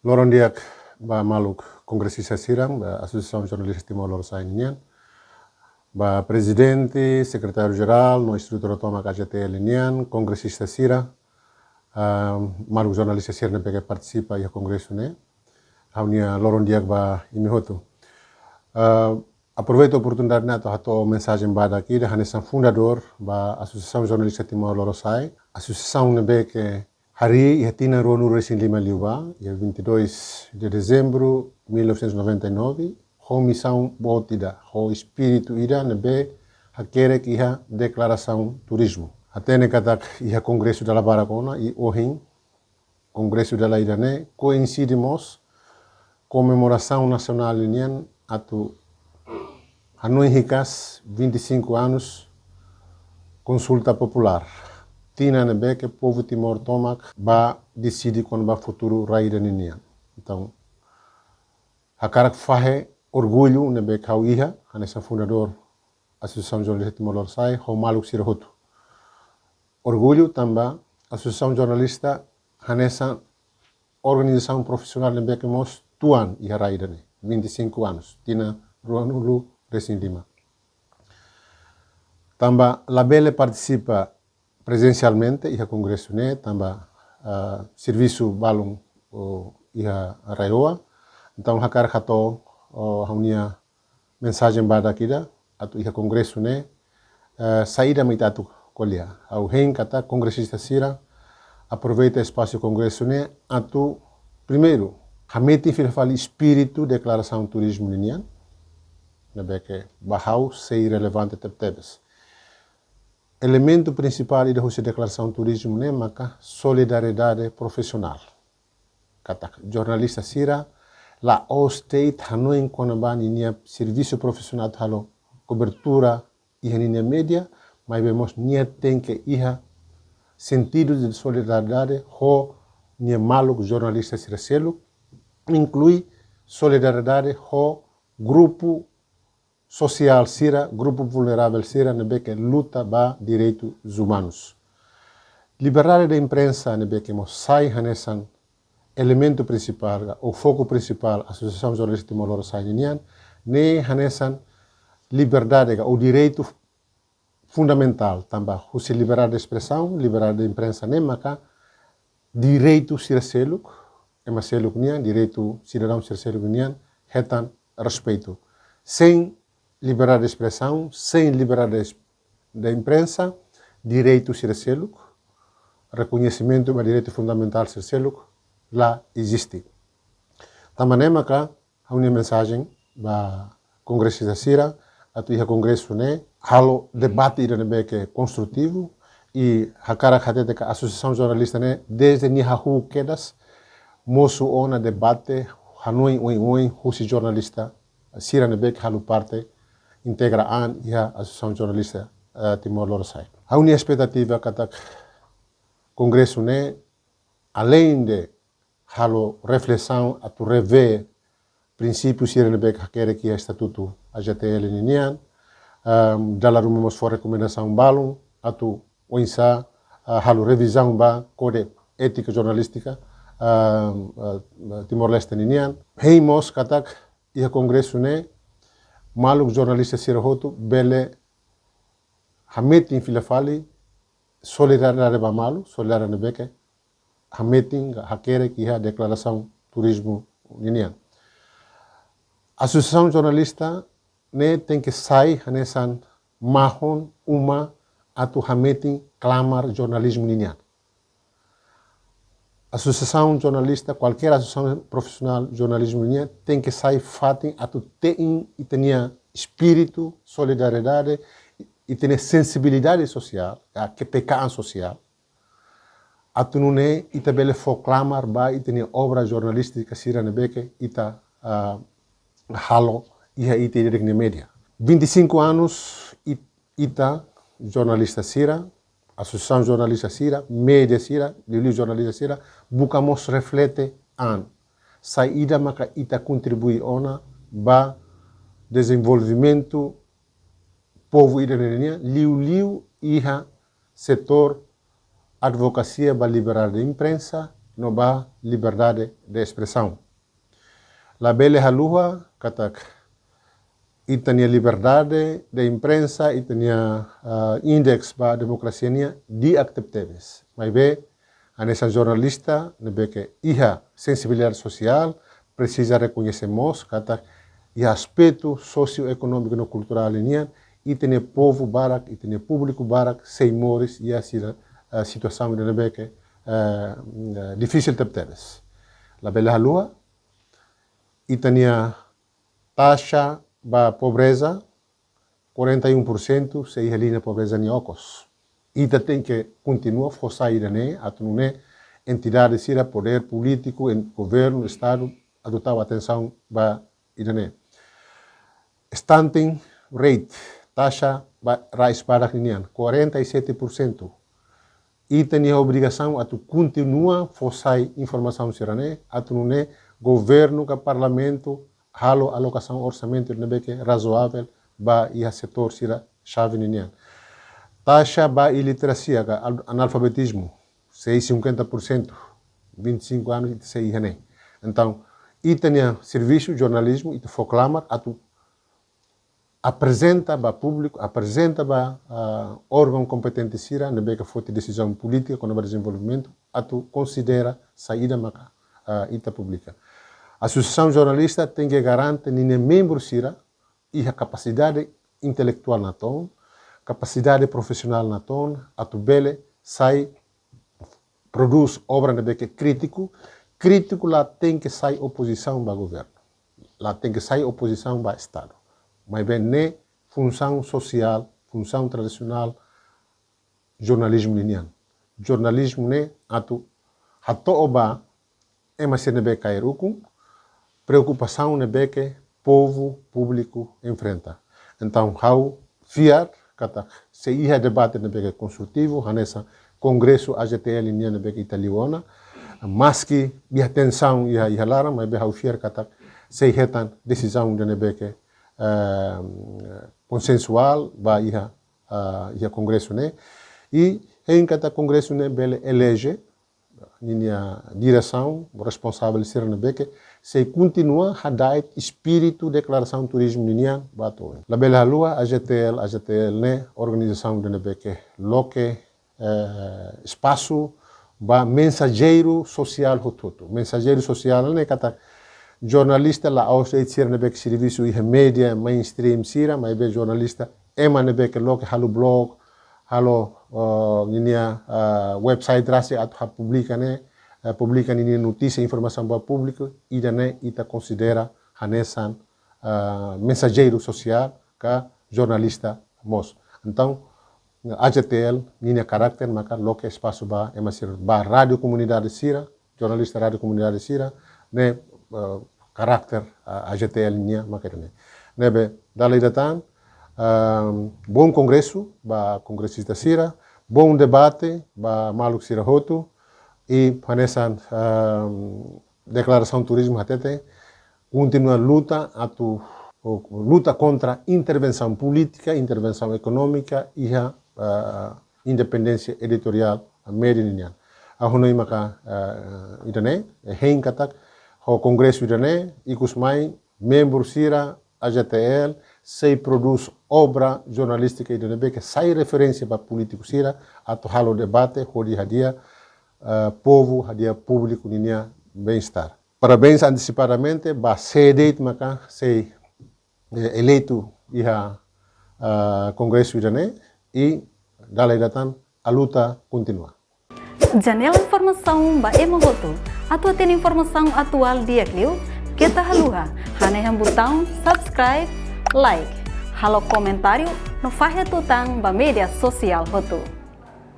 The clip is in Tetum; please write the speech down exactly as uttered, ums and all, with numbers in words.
Loron di'ak ba maluk kongresista sira, ba Asosiasaun Jornalista Timor Lorosa'e nian, ba prezidente, sekretáriu-jerál, no estrutura tomak A J T L nian, kongresista sira, ah, maluk jornalista sira ne'ebé ke partisipa iha kongresu ne'e. Ha'u-nia loron di'ak ba imi hotu. Ah, aproveita oportunidade ne'e atu hato'o mensajen badak ida hanesan fundadór ba Asosiasaun Jornalista Timor Lorosa'e, asosiasaun ne'ebé ke harii iha tinan ruanulu-resin-lima liubá, iha vinte e dois de dezembro mil novecentos e noventa e nove, ho misaun boot ida, ho espíritu ida ne'ebé hakerek iha deklarasaun turizmu. Hatene katak iha kongresu dala barak ona, i ohin kongresu dala ida ne'e koinside mós komemorasaun nasionál nian atu hanoin hikas vinte e cinco anos konsulta populár. Tinan ne'ebé ke povu Timor tomak ba deside kona-ba futuru rai ida ninian. Entaun, hakarak fahe orgullu ne'ebé ke ha'u iha hanesan fundadór Asosiasaun Jornalista Timor Lorosa'e ho maluk sira hotu. Orgullu tanba asosiasaun jornalista hanesan organizasaun profisionál ne'ebé ke mós tuan iha rai ida ne'e, vinte e cinco anos, tinan ruanulu-resin-lima. Tanba labele partisipa prezensialmente iha kongresu ne'e, tanba, ah, servisu balun, oh, iha RAEOA. Entaun, hakarak hato'o, oh, ha'u-nia mensajen badak ida, atu iha kongresu ne'e, eh, saida mak ita atu ko'alia. Ha'u hein katak kongresista sira aproveita espasu kongresu ne'e atu, primeiru, hametin fila fali espíritu deklarasaun turizmu ninian, ne'ebé ke ba ha'u sei relevante tebetebes. Elementu prinsipál ida husi deklarasaun turizmu ne'e maka solidariedade profisionál. Katak jornalista sira la'ós de'it hanoin kona-ba ninia servisu profisionál atu halo kobertura iha ninia média, maibé mós nia tenke iha sentidu de solidariedade ho nia maluk jornalista sira seluk, inklui solidariedade ho grupu sosiál sira, grupu vulneravel sira ne'ebé ke luta ba direitus umanus. Liberdade de imprensa ne'ebé ke mós sai hanesan elementu prinsipál ka, ou foku prinsipál Asosiasaun Jornalista Timor Lorosa'e ninian, ne'e hanesan liberdade ka, ou direitu fundamentál, tanba husi liberdade de espresaun, liberdade de imprensa ne'e maka direitu sira seluk, ema seluk nian, direitu sidadaun sira seluk nian, hetan respeitu. Sein liberdade de espresaun, sein liberdade de es-, de imprensa, direitu sira seluk, rekoñesimentu ba direitu fundamentál sira seluk, la eziste. Tanba ne'e maka, ha'u-nia mensajen ba kongresista sira, atu iha kongresu ne'e, halo debate ida ne'ebé ke konstrutivu, i hakarak hatete katak asosiasaun jornalista ne'e, dezde nia hahú kedas, mosu ona debate, hanoin oin-oin, husi jornalista sira ne'ebé ke halo parte integra an iha Asosiasaun Jornalista, eh, Timor Lorosa'e. Ha'u-nia espetativa katak kongresu ne'e, aleinde halo reflesaun atu revee prinsípiu sira ne'ebé ke hakerek iha estatutu A J T L ninian, ehm, dala ruma mós fó rekomendasaun balun atu oinsá, ah, halo revizaun ba kódigu étika jornalístika, ehm, eh, Timor-Leste ninian. Hein mós katak iha kongresu ne'e maluk jornalista sira hotu bele hametin fila fali solidariedade ba malu, solidariedade ne'ebé ke hametin ka hakerek iha deklarasaun turizmu ninian. Asosiasaun jornalista ne'e tenke sai hanesan mahon uma atu hametin klamar jornalizmu ninian. Asosiasaun jornalista, kualkér asosiasaun profisionál jornalizmu ninian, tenke sai fatin atu te'in ita-nia espíritu solidariedade, ita-nia sensibilidade sosiál, ka kepekaan sosiál, atu nune'e ita bele fó klamar ba ita-nia obra jornalístika sira ne'ebé ke ita, ah, halo iha ita ida-idak nia média. Vinte e cinco anos it-, ita jornalista sira, asosiasaun jornalista sira, média sira, liuliu jornalista sira, buka mós reflete an. Saida maka ita kontribui ona ba dezenvolvimentu povu ida-ne'e nian, liuliu iha setór advokasia ba liberdade de imprensa, no ba liberdade de espresaun. Labele haluha katak ita-nia liberdade de imprensa, ita-nia, ah, indeks ba demokrasia nian di'ak tebetebes. Maibé, hanesan jornalista ne'ebé ke iha sensibilidade sosiál, presiza rekoñese mós katak iha aspetu sosioekonómiku no kulturál nian, ita-nia povu barak, ita-nia públiku barak sei moris iha sira, ah, situasaun ida ne'ebé ke, ah, difisil tebetebes. Labele haluha, ita-nia taxa ba pobreza, quarenta e um por cento sei iha liña pobreza nia okos. Ita tenke kontinua fó sai ida-ne'e, atu nune'e entidade sira, podér polítiku, en-, governu, estadu, atu tau atensaun ba ida-ne'e. Stunting rate, taxa ba rais barak ninian, quarenta e sete por cento. Ita-nia obrigasaun atu kontinua fó sai informasaun sira-ne'e, atu nune'e governu ka parlamentu halo alokasaun orsamentu ne'ebé ke razoavel ba iha setór sira xave ninian. Taxa ba iliterasia ka al-, analfabetizmu, sei cinquenta por cento, vinte e cinco anos ita sei iha ne'e. Entaun, ita-nia servisu jornalizmu, ita fó klamar atu aprezenta ba públiku, aprezenta ba, ah, órgaun kompetente sira ne'ebé ke foti desizaun polítika kona-ba dezenvolvimentu, atu konsidera saida maka, ah, ita publika. Asosiasaun jornalista tenke garante ninia membru sira iha kapasidade intelektuál natoon, kapasidade profisionál natoon, atu bele sai prodús obra ne'ebé ke krítiku. Krítiku la tenke sai opozisaun ba governu, la tenke sai opozisaun ba estadu. Maibé ne'e funsaun sosiál, funsaun tradisionál jornalizmu ninian. Jornalizmu ne'e atu hato'o ba ema sira ne'ebé kaer ukun, preokupasaun ne'ebé ke povu, públiku enfrenta. Entaun, ha'u fiar katak sei iha debate ne'ebé ke konstrutivu, hanesan Kongresu A J T L nian ne'ebé ke ita liu ona, maski iha tensaun iha, iha laran, maibé ha'u fiar katak sei hetan desizaun ida ne'ebé ke, ehm, konsensuál ba iha, ah, iha Kongresu ne'e. I hein katak Kongresu ne'e bele eleje ninia diresaun, responsavel sira ne'ebé ke sei kontinua hada'et espíritu deklarasaun turizmu ninian ba to'o oin. Labele haluha, A J T L, A J T L ne'e organizasaun ida ne'ebé ke loke, eh, espasu ba mensajeiru sosiál hotu-hotu. Mensajeiru sosiál ne'e katak jornalista la'ós de'it sira ne'ebé ke servisu iha média mainstream sira, maibé jornalista ema ne'ebé ke loke halo blog, halo, eh, ninia, eh, website rasik atu hapublika ne'e, eh, publika ninia notísia, informasaun ba públiku, ida-ne'e ita konsidera hanesan, eh, mensajeiru sosiál ka jornalista mós. Entaun, A J T L ninia karakter maka loke espasu ba ema sira, ba rádiu komunidade sira, jornalista rádiu komunidade sira, ne'e, eh, karakter, eh, A J T L nian maka ida-ne'e. Ne'ebé, dala ida tan, ehm, bom kongresu ba kongresista sira, bom debate ba maluk sira hotu, i hanesan, ehm, deklarasaun turizmu hatete, kontinua luta atu, ou luta kontra intervensaun polítika, intervensaun ekonómika iha, eh, independénsia editoriál média ninian. Ha'u hanoin maka, eh, ida-ne'e, eh, hein katak, ho kongresu ida-ne'e, ikus mai, membru sira A J T L sei prodús obra jornalístika ida ne'ebé ke sai referénsia ba polítiku sira atu halo debate hodi hadi'a, eh, povu, hadi'a públiku ninia bem-estar. Parabéns antesipadamente ba sé de'it maka sei, eh, eleitu iha, eh, kongresu ida-ne'e i dala ida tan a luta kontinua. Janela informasaun ba ema hotu. Atu hatene informasaun atuál di'ak liu, keta haluha hanehan butaun subscribe, like, halo komentáriu no fahe tutan ba média sosiál hotu.